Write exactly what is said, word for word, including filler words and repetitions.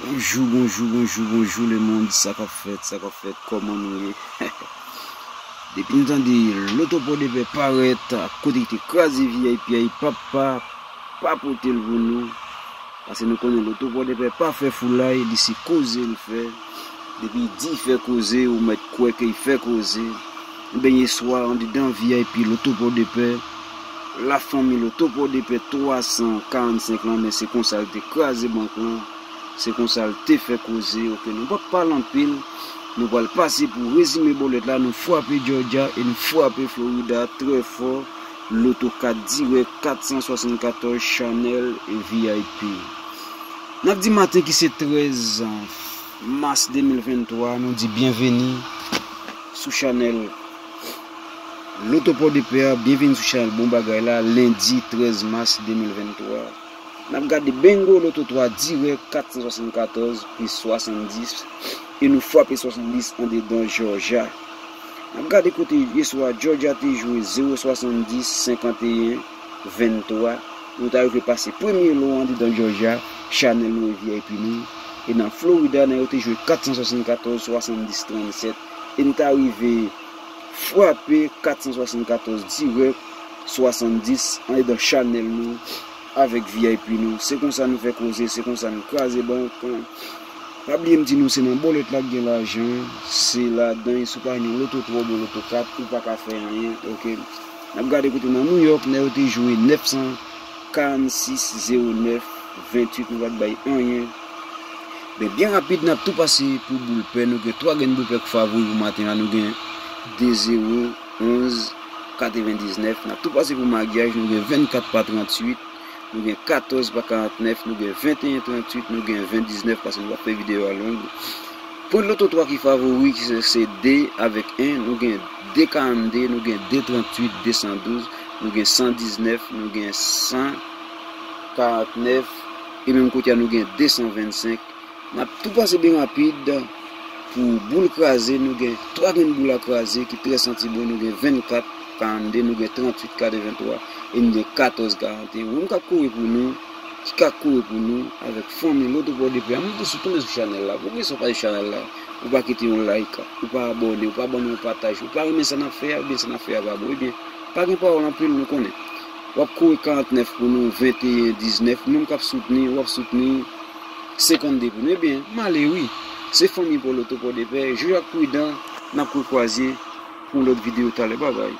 Bonjou, bonjou, bonjou, bonjou lemonn, sa k ap fèt, sa k ap fèt, kòman nou ye? Depi nou tande Loto Pòdepè parèt, kote ki te kraze V I P a, papa, pa pote l pou nou. Paske nou konnen Loto Pòdepè pa fè foulay, li se koze l fè. Depi di fè koze, ou mèt kwè ke l fè koze. Ebyen, yè swa, andedan V I P Loto Pòdepè, lafanmi Loto Pòdepè twa san karannsenk lan, men se konsa l te kraze bank lan. Se konsa l te fè koze. Oke, nou p ap pale anpil. Nou pral pase pou rezime bòlèt la. Nou frape Georgia e nou frape Florida trè fò. Loto kat dirèk kat san swasannkatòz Chanèl V I P. N ap di maten ki se trèz mas de mil venntwa, nou di byenveni sou chanèl Loto Pòdepè a, byenveni sou chanèl Bon Bagay la, lendi trèz mas de mil venntwa. N ap gade Bingo Loto twa dirèk kat san swasannkatòz plis swasanndis e nou frape swasanndis andedan Georgia. N ap gade kote yè swa Georgia te jwe zewo swasanndis senkanteyen venntwa. Nou ta rive pase premye lo andedan Georgia, chanèl nou e V I P nou. E nan Florida, nèg yo te jwe kat san swasannkatòz swasanndis trannsèt. E nou ta rive frape kat san swasannkatòz dirèk swasanndis andedan chanèl nou avèk V I P nou. Se konsa nou fè koze, se konsa nou kraze bank. Pa bliye m di nou se nan bòlèt la k gen lajan, se ladan, e si w pa jwenn yon loto twa oubyen loto kat, ou pa ka fè anyen, oke. N ap gade kote nan New York, nèg yo te jwe nèf san karannsis zewo nèf venntuit, nou pa t bay anyen. Men byen rapid, n ap tou pase pou boul pè. Nou gen twa grenn boul pè k favori pou maten an. Nou gen de zewo, onz, katrevendiznèf. N ap tou pase pou maryaj. Nou gen vennkat pa tranntuit. Nou gen katòz pa karantnèf. Nou gen venteyen tranntuit. Nou gen ven diznèf, paske nou p ap fè videyo a long. Pwen loto twa ki favori, ki se, se de avèk en. Nou gen de karannde, nou gen de tranntuit, de san douz, nou gen san diznèf, nou gen san karantnèf, e menm kote a nou gen de san vennsenk. N ap tou pase byen rapid pou boul kraze. Nou gen twa grenn boul a kraze ki trè santi bon. Nou gen vennkat karannde, nou gen tranntuit katreventwa, e nou gen katòz karanteyen. Ou menm k ap kouri pou nou, ki ka kouri pou nou avèk fanmi Loto Pòdepè a. Monte sou, tounen sou chanèl la. Pou ki sa w pa sou chanèl la, ou pa kite yon like, ou pa abòne, ou pa ban nou yon pataj, ou pa renmen sa n ap fè a, oubyen sa n ap fè a pa bon, ebyen, pa gen pawòl anpil, nou konnen. W ap kouri karantnèf pou nou, venteyen diznèf, ou menm k ap soutni, w ap soutni senkannde pou nou. Ebyen, m ale wi. Se fanmi pa w Loto Pòdepè, jwe ak pridan, n ap rekwaze pou yon lòt videyo talè. Babay.